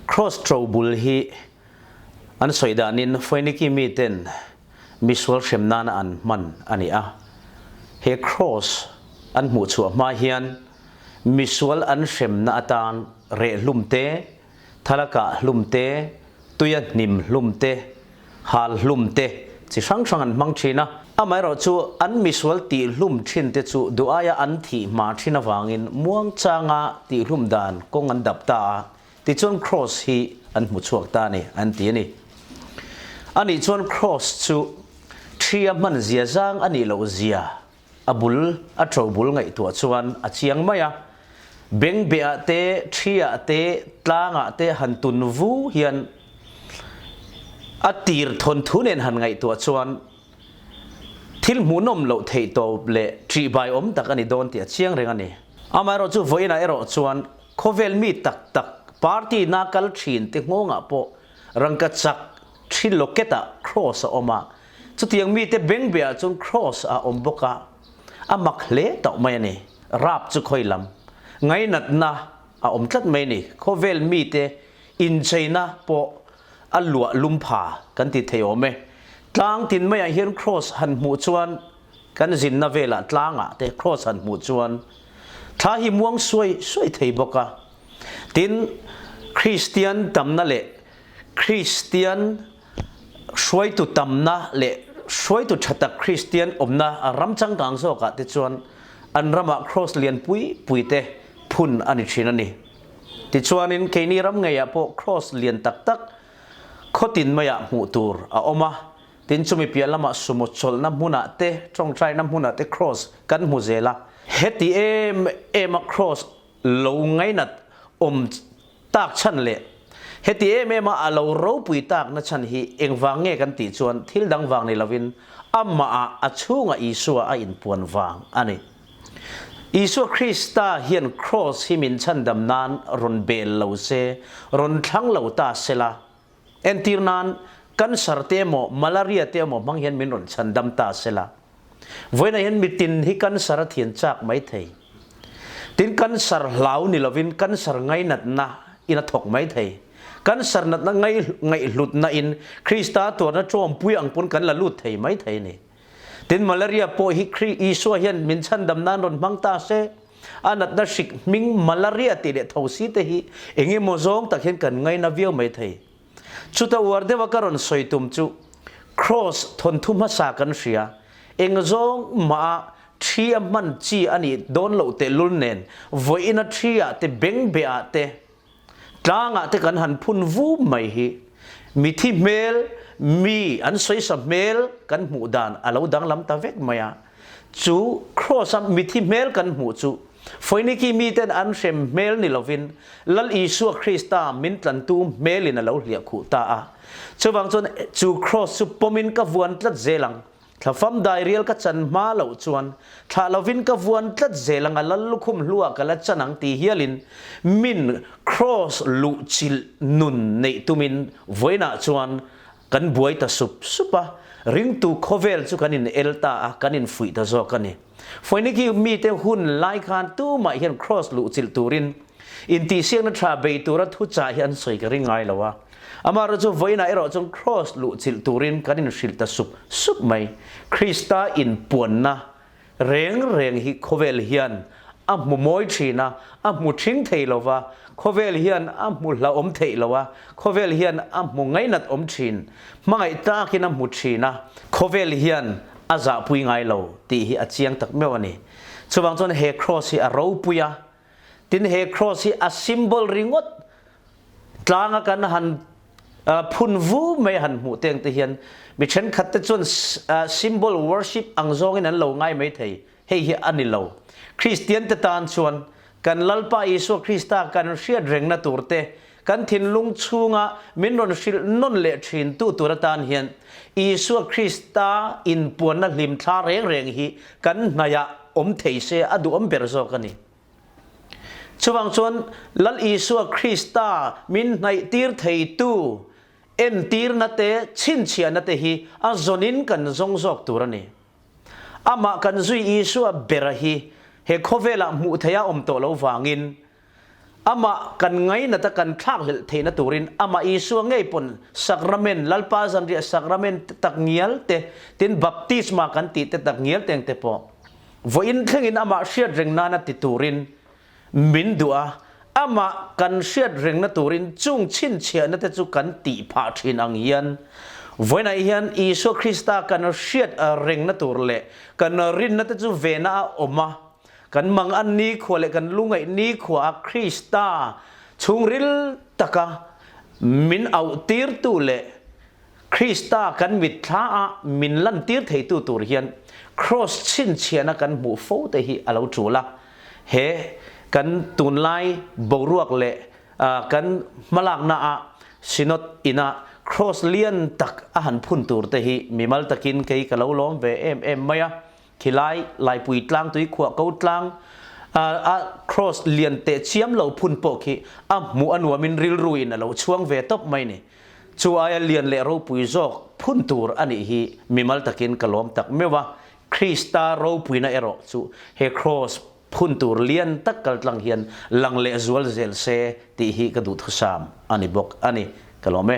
Cross ṭobul hi an sawi danin Foiniki miten misual hrem nana an hman a ni a. He cross an hmuh chhuah hma hian misual an hremna atan reh hlum te, thalakah hlum te, tuia hnim hlum te, hal hlum te chi hrang hrang an hmang thin a. Amaherawhchu an misual tih hlum thin te chu duh aia an thih hma thin avangin muangchanga tih hlum dan kawng an dap ta a, tichuan Cross hi an hmu chhuak ta a ni an ti a ni. Anih chuan Cross chu thi a hman zia zang a nih loh zia a bul a ṭo bul ngaihtuah chuan a chiang mai a, bengbehah te, ṭhiah te, tlangah te han tun vu hian a tir thawnthu nen han ngaihtuah chuan thil hmuhnawm loh theih tawp leh ṭihbai awm tak a ni dawn tih a chiang reng a ni. Amaherawh chu vawiinah erawh chuan khawvel mi tak tak party na kal ṭhin te nghawngah pawh rangkachak ṭhi locket-ah cross a awm a, Chutiang mite bengbeah chuan Cross a awm bawk a, a mak hle tawh mai a ni. Rap chu khawi lam ngainatna a awm tlat mai a ni. Khawvel mite incheina pawh a luah lum pha kan ti thei awm e. Tlang tin maiah hian Cross han hmuh chuan kan zinna velah tlangah te Cross han hmuh chuan thla hi muang suai suai thei bawk a. Tin, Kristian tamna leh Kristian Hruaitu tamna leh hruaitu tha tak Kristian awmna ram changkang zawkah te chuan an ramah Kross lian pui pui te phun a ni thin a ni. Tichuanin keini ram ngeiah pawh Kross lian tak tak khawtin maiah hmuh tur a awm a, tin chumi piah lamah sumo chawlhna hmunah te tawngtaina hmunah te Kross kan hmu zel a. Heti em em a Kross lo ngainat awm tak chhan leh heti em em a a lo ropui tak na chhan hi engvang nge kan tih chuan thil dang vang ni lovin amah ah a chhungah Isua a inpuan vang a ni. Isua Krista hian Kraws hi min chhandam nan rawn bel lo se, rawn thlang lo ta sela, entir nan cancer te emaw malaria te emaw hmang hian min rawn chhandam ta sela, Vawiinah hian mitin hi cancer a thian chak mai thei. Tin, cancer hlau ni lovin cancer ngainatna in a thawk mai thei. Cancer natna ngaihhlutna in Krista tuarna tawmpui ang pawn kan la lut thei mai thei a ni. Tin, malaria pawh hi Isua hian min chhandam nan rawn hmang ta se, a natna hrik hming malaria tih leh thosi te hi engemaw zawng tak hian kan ngaina viau mai thei. Chuta uar deuha ka rawn sawi tum chu Kross thawnthu hmasa kan hria, eng zawng mah a thi a hman chi a nih dawn loh tehlul nen vawiin a thi ah te bengbeh ah te tlang ah te kan han phun vu mai hi mithi hmel mi an sawisa hmel kan hmuh dan a lo danglam ta vek mai a. Chu Kross a mithi hmel kan hmuh chu Foiniki miten an hrem hmel ni lovin Lal Isua Krista min tlantu hmelin a lo hliah khuh ta a. Chuvang chuan chu Kross chu pawmin ka vuan tlat zel ang. Thlafam dairial ka chan hma loh chuan thlah lovin ka vuan tlat zel ang a Lal lukhum hluah ka la chan ang ti hialin min Kross luhchilh nun neih tumin vawiinah chuan Kan buai ta sup sup a, ringtu khawvel chu kan in el ta a, kan in fuih ta zawk a ni. Foiniki mite hun lai khan tumah hian Kross luhchilh turin intihsiakna tha bei tura thuchah hi an sawi ka ring ngai lo a. Amaherawhchu chu vawiinah erawh chuan Kross luhchilh turin kan in hrilh ta sup sup mai. Krista inpuanna Reng reng hi khawvel hian a hmu mawi thin a, a hmu thing thei lo va, khawvel hian a hmu hlauhawm theih lo a, khawvel hian a hmu ngainat awm thin, hmangaih takin a hmu thin a, khawvel hian a zahpui ngai lo tih hi a chiang tak meuh a ni. Chuvang chuan he cross hi a ropui a, tin he cross hi a symbol ringawt tlanga kan han phun vu mai han hmuh teng te hian mi thenkhat te chuan symbol worship ang zawngin an lo ngai mai thei. Hei hi a ni lo. Kristian te tan chuan kan Lalpa Isua Krista kan hriat rengna tur te, kan thinlung chhunga min rawn hrilh nawn leh thin tu tur atan hian Isua Krista inpuanna hlimthla reng reng hi kan hnaihah awm thei se a duhawm ber zawk a ni. Chuvang chuan Lal Isua Krista min hnaihtir theitu entirna te, chhinchhiahna te hi a zawnin kan zawng zawk tur a ni. Amah kan zui Isua bera hi he khawvelah hmuh theiha awm tawh lo vangin. Amah kan ngainat a kan thlakhlelh theihna turin Amah Isua ngei pawn sakramen, Lalpa zanriah sakramen te tak ngial te, tin baptisma kan tih te tak ngial teng te pawh vawiin thlengin Amah hriat reng nana ti turin min duh a, Amah kan hriat rengna turin chung chhinchhiahna te chu kan tih phah thin ang hian vawiinah hian Isua Krista kan hriat rengna tur leh kan rinna te chu vena a awm a, Kan mangan nikhua leh kan lungaih nikhua a Krista chhungril taka min auhtirtu leh Krista kan mitthla a min lantir theitu tur hian Kraws chhinchhiahna kan hmuh fo te hi a lo tul a. He kan tunlai boruak leh kan hmalakna ah Synod ina Kraws lian tak a han phun tur te hi mimal takin kei ka lo lawm ve em em mai a. Khilai Laipui tlang tui khuah ko tlang a cross lian teh chiam lo phun pawh khi a hmuh a nuamin rilru in a lo chhuang ve tawp mai ni. Chu aia lian leh ropui zawk phun tur a nih hi mimal takin ka lawm tak meuh a, Krista ropuina erawh chu he cross phun tur lian tak kal tlang hian lang leh zual zel se tih hi ka duhthusam a ni bawk a ni. Ka lawm e.